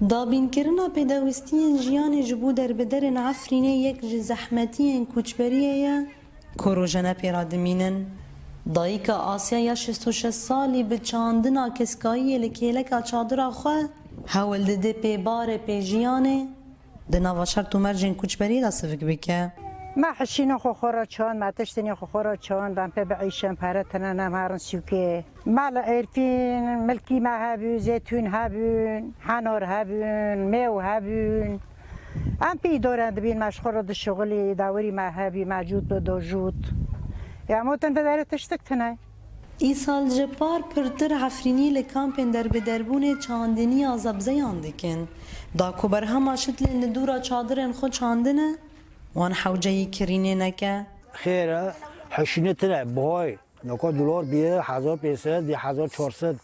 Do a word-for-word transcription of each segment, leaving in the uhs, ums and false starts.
Dabînkirina pêdawîstiyên jiyanê ji bo derbiderên Efrînê yek ji zehmetiyên koçberiyê ye ku rojane pê re dimînin. Dayika Asya ya şêst û şeş salî bi çandina keskayiyê li kêleka çadira xwe hewl dide pê barê pê jiyanê di nava şert û mercên koçberiyê de sivik bike. Me hişîna xwe xwe re çand, me tiştinê xwe xwe re çand, em pê biîşin, pere tine ne, em herin sûkê. Me li Êrfîn milkî me hebû, zêtûn hebûn, henor hebûn, mêw hebûn. Em pî îdore dibîn, me ji xwe re dişixulî, dawirî me hebî, me cût bi dojût. Ya motin bi derê tiştik tine. Îsal ji par pirtir Efrînî li kampên derbiderbûnê çandiniya zebzeyan dikin. Da ku berhema şitlên li dûra çadirên xwe çandine, wan hewceyî kirînê neke. Xêr e, hişînê tine, buhay. Noko dolar bîye hezar pênc sed, bîye hezar çar sed.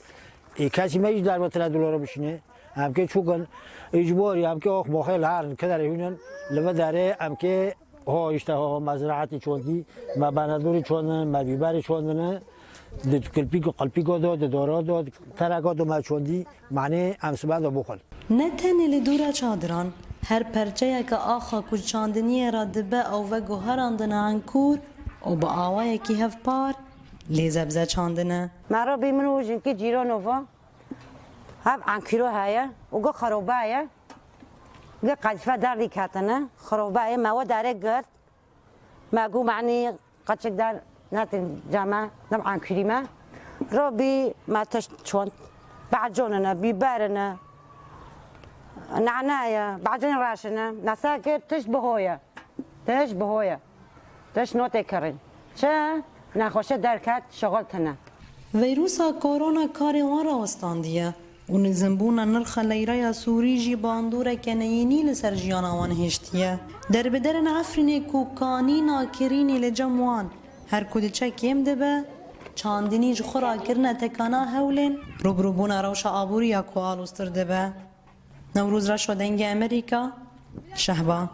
Ê kesî me jî derve tine dolara bişîne. Em kê çûkin, îcbarî em kê ax baxê li herin, kiderê hûnin, li vê derê em kê ha işte ha mezraetî çondî, me benedorî çondin, me bîberî çondine, di kulpîk, kulpîka da, di dara da, di tereka da me çondî, manê em sibe da bixwin. Ne tenê li dûra çadiran, her perçeyeke axa ku çandiniyê re dibe ew veguherandine enkûr û bi awayekî hevpar lê zebze çandine. Me re bî min û jinkî cîrano va, hev enkîro heye û gu xeroba ye, gu qezîfe derdî ketine, xeroba ye, me we derê girt, me gu manî qeçik der netin came, nem enkîrî me. Robî me tişt çond, beconine, bîberine, nane ye, beconê reşine, nesake tişt biho ye. Tişt biho ye. Tişt notê kirin. Çi? Nexweşe derket, şixul tine. Veyrusa korona karê wan rawestandiye û nizimbûna nirxa leyraya Sûrî jî bandoreke neyînî li ser jiyana wan hêştiye. Derbiderên Efrînê ku kanîna kirînê li cem wan her ku diçe kêm dibe, çandinî ji xwe rakirine tekana hewlên rûbirûbûna rewşa aborî ya ku aloztir dibe. Newroz Reşo, Dengê Amerîka, Şehba.